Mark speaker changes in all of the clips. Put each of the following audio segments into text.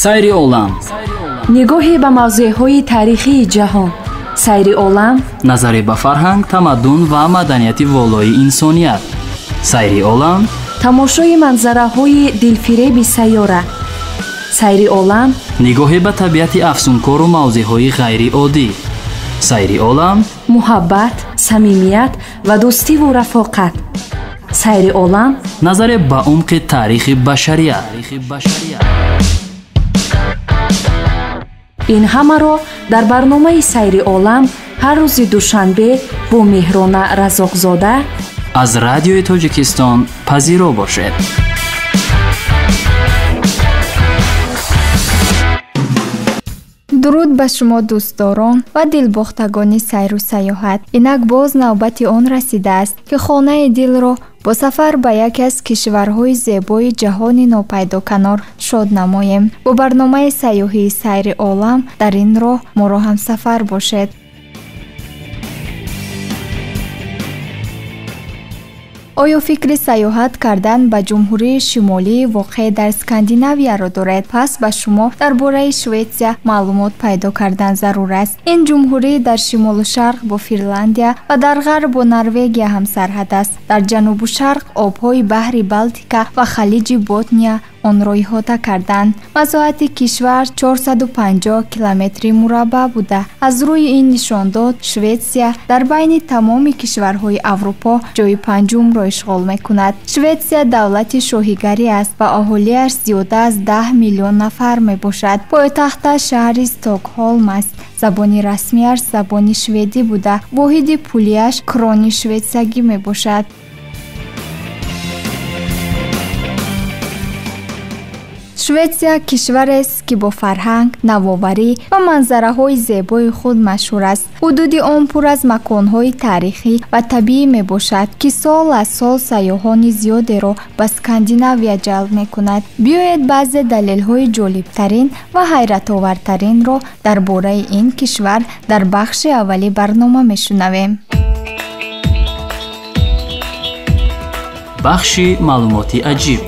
Speaker 1: Сайри олам.
Speaker 2: Нигоҳе ба мавзеъҳои таърихии ҷаҳон. Сайри олам.
Speaker 1: Назаре ба фарҳанг, тамаддун ва маданияти волои инсоният. Сайри олам.
Speaker 2: Тамошои манзараҳои дилфиреби сайёра. Сайри олам.
Speaker 1: Нигоҳе ба табиати афсункору мавзеъҳои ғайриоддӣ. Сайри олам.
Speaker 2: Муҳаббат, самимият ва дӯстиву рафоқат. Сайри олам.
Speaker 1: Назаре ба умқи таърихи башарият.
Speaker 2: Ин ҳамаро дар барномаи Сайри олам ҳар рӯзи душанбе бо Меҳрона Разоқзода
Speaker 1: аз Радиои Тоҷикистон пазиро бошед.
Speaker 3: Дуруд ба шумо дӯстдорон ва дилбохтагони сайру саёҳат. Инак боз навбати он расидааст, ки хонаи дилро бо сафар ба яке аз кишварҳои зебои ҷаҳони нопайдоканор шод намоем. Бо барномаи сайёҳии Сайри олам дар ин роҳ моро ҳамсафар бошед. Оё фикри сайёҳат кардан ба ҷумҳурии шимолии воқеъ дар Скандинавияро доред? Пас ба шумо дар бораи Шветсия маълумот пайдо кардан зарур аст. Ин ҷумҳурӣ дар шимолу шарқ бо Финляндия ва дар ғарб бо Норвегия ҳамсарҳад аст. Дар ҷанубу шарқ обҳои баҳри Балтика ва халиҷи Ботния онро иҳота карданд. Масоҳати кишвар 450 километри мураббаъ буда. Аз рӯи ин нишондод Шветсия дар байни тамоми кишварҳои Аврупо ҷойи панҷумро ишғол мекунад. Шветсия давлати шоҳигарӣ аст ва аҳолиаш зиёда аз 10 миллион нафар мебошад. Пойтахташ шаҳри Стокҳолм аст. Забони расмиаш забони шведӣ буда, воҳиди пулиаш крони шветсиягӣ мебошад. Шветсия кишварест, ки бо фарҳанг, навоварӣ ва манзараҳои зебои худ машҳур аст. Ҳудуди он пур аз маконҳои таърихӣ ва табиӣ мебошад, ки сол аз сол сайёҳони зиёдеро ба Скандинавия ҷалб мекунад. Биёед баъзе далелҳои ҷолибтарин ва ҳайратовартаринро дар бораи ин кишвар дар бахши аввали барнома мешунавем.
Speaker 1: Бахши маълумоти аҷиб.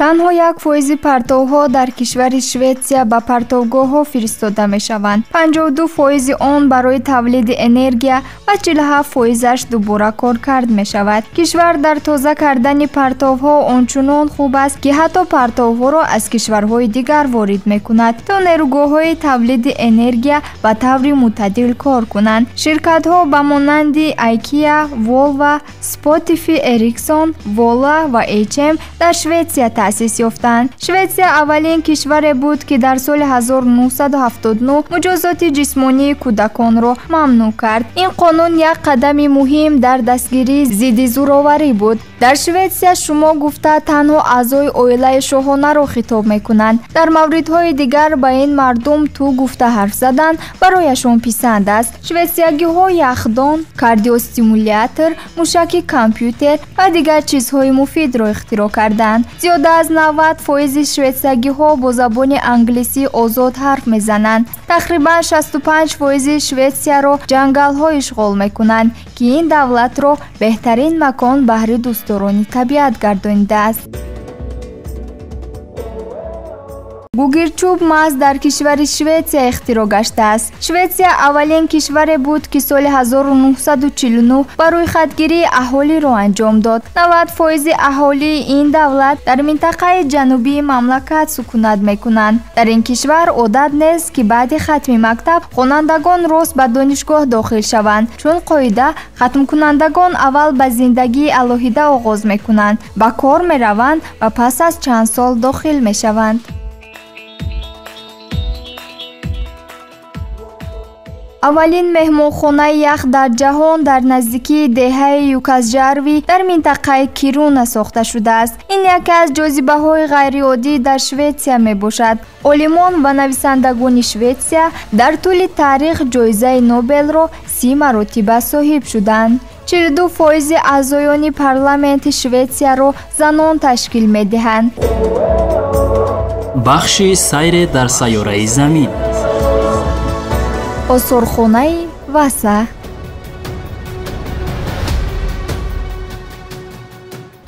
Speaker 3: Танҳо 1% партовҳо дар кишвари Шветсия ба партовгоҳҳо фиристода мешаванд. 52% он барои тавлиди энергия ва 47%-аш дубора коркард мешавад. Кишвар дар тоза кардани партовҳо ончунон хуб аст, ки ҳатто партовҳоро аз кишварҳои дигар ворид мекунад, то нерӯгоҳҳои тавлиди энергия ба таври мӯътадил кор кунанд. Ширкатҳо ба монанди IKEA, Volvo, Spotify, Ericsson, Vola ва H&M дар Шветсия таъсис ёфтанд. Шветсия аввалин кишваре буд, ки дар соли 1979 муҷозоти ҷисмонии кӯдаконро мамнӯъ кард. Ин қонун як қадами муҳим дар дастгирии зидди зӯроварӣ буд. Дар Шветсия шумо гуфта танҳо аъзои оилаи шоҳонаро хитоб мекунанд. Дар мавридҳои дигар ба ин мардум ту гуфта ҳарф задан барояшон писанд аст. Шветсиягиҳо яхдон, кардиостимулятор, мушаки компютер ва дигар чизҳои муфидро ихтироъ карданд. Зиёда аз 90% шветсиягиҳо бо забони англисӣ озод ҳарф мезананд. Тақрибан 65% Шветсияро ҷангалҳо ишғол мекунанд, ки ин давлатро беҳтарин макон баҳри дӯстдорони табиат гардонидааст. Гугирчӯб маҳз дар кишвари Шветсия ихтироъ гаштааст. Шветсия аввалин кишваре буд, ки соли 1949 ба рӯйхатгирии аҳолиро анҷом дод. 90% аҳолии ин давлат дар минтақаи ҷанубии мамлакат сукунат мекунанд. Дар ин кишвар одат нест, ки баъди хатми мактаб хонандагон рост ба донишгоҳ дохил шаванд, чун қоида хатмкунандагон аввал ба зиндагии алоҳида оғоз мекунанд, ба кор мераванд ва пас аз чанд сол дохил мешаванд. Аввалин меҳмонхонаи ях дар ҷаҳон дар наздикии деҳаи Юкасжарви дар минтақаи Кируна сохта шудааст. Ин яке аз ҷозибаҳои ғайриоддӣ дар Шветсия мебошад. Олимон ва нависандагони Шветсия дар тӯли таърих ҷоизаи Нобелро 30 маротиба соҳиб шуданд. 42% аъзоёни парламенти Шветсияро занон ташкил медиҳанд.
Speaker 1: Бахши сайре дар сайёраи Замин.
Speaker 3: Осорхонаи Васа.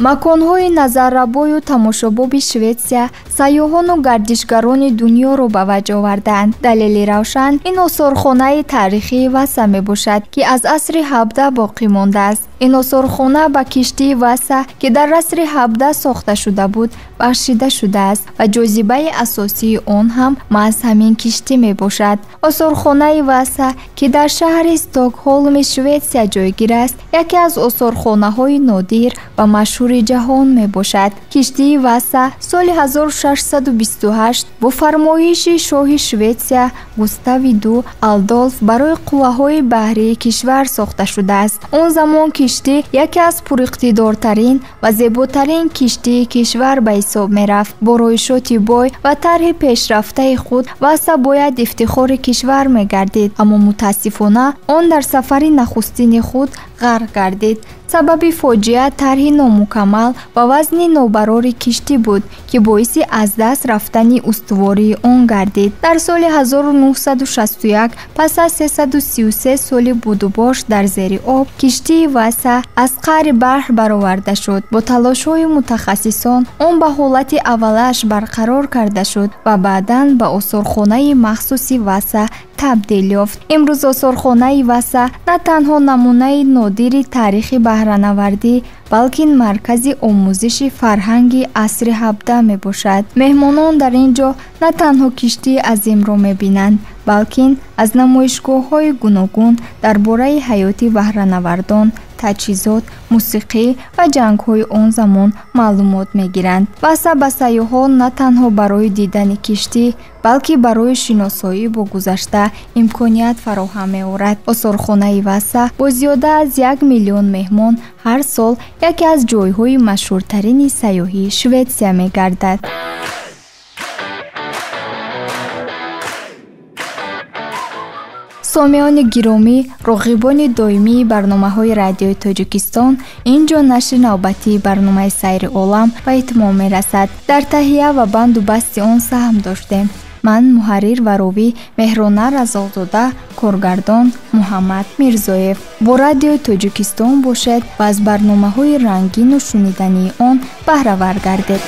Speaker 3: Маконҳои назаррабою тамошобоби Шветсия сайёҳону гардишгарони дунёро ба ваҷ овардаанд. Далели равшан ин осорхонаи таърихии Васа мебошад, ки аз асри 17 боқӣ мондааст. Ин осорхона ба киштии Васа, ки дар асри 17 сохта шуда буд, бахшида шудааст ва ҷозибаи асосии он ҳам маҳз ҳамин киштӣ мебошад. Осорхонаи Васа, ки дар шаҳри Стокҳолми Шветсия ҷойгир аст, яке аз осорхонаҳои нодир ва машҳури ҷаҳон мебошад. Киштии Васа соли 1628 бо фармоиши шоҳи Шветсия Густави Ду Адолф барои қувваҳои баҳрии кишвар сохта шудааст. Он замон киштӣ яке аз пуриқтидортарин ва зеботарин киштии кишвар ба ҳисоб мерафт. Бо роишоти бой ва тарҳи пешрафтаи худ Васа бояд ифтихори кишвар мегардид, аммо мутаассифона он дар сафари нахустини худ ғарқ гардид. Сабаби фоҷиа тарҳи номукаммал ва вазни нобарори киштӣ буд, ки боиси аз даст рафтани устувории он гардид. Дар соли 1961 пас аз 333 соли будубош дар зери об, киштии Васа аз қаъри баҳр бароварда шуд. Бо талошҳои мутахассисон он ба ҳолати аввалаш барқарор карда шуд ва баъдан ба осорхонаи махсуси Васа табдил ёфт. Имрӯз осорхонаи Васа на танҳо намунаи нодири таърихи баҳранавардӣ, балки маркази омӯзиши фарҳанги асри 17 мебошад. Меҳмонон дар ин ҷо на танҳо киштии азимро мебинанд, балки аз намоишгоҳҳои гуногун дар бораи ҳаёти баҳранавардон, таҷҳизот, мусиқӣ ва ҷангҳои он замон маълумот мегиранд. Васа ба сайёҳон на танҳо барои дидани киштӣ, балки барои шиносоӣ бо гузашта имконият фароҳам меорад. Осорхонаи Васа бо зиёда аз 1 миллион меҳмон ҳар сол яке аз ҷойҳои машҳуртарини сайёҳии Шветсия мегардад. Сомиёни гиромӣ, роғибони доимии барномаҳои радиои Тоҷикистон, ин ҷо нашри навбатии барномаи Сайри олам ба итмом мерасад. Дар таҳия ва банду басти он саҳм доштем. Ман муҳаррир ва ровӣ Меҳрона Разоқзода, коргардон Муҳаммад Мирзоев. Бо радиои Тоҷикистон бошед ва аз барномаҳои рангину шунидании он баҳравар гардед.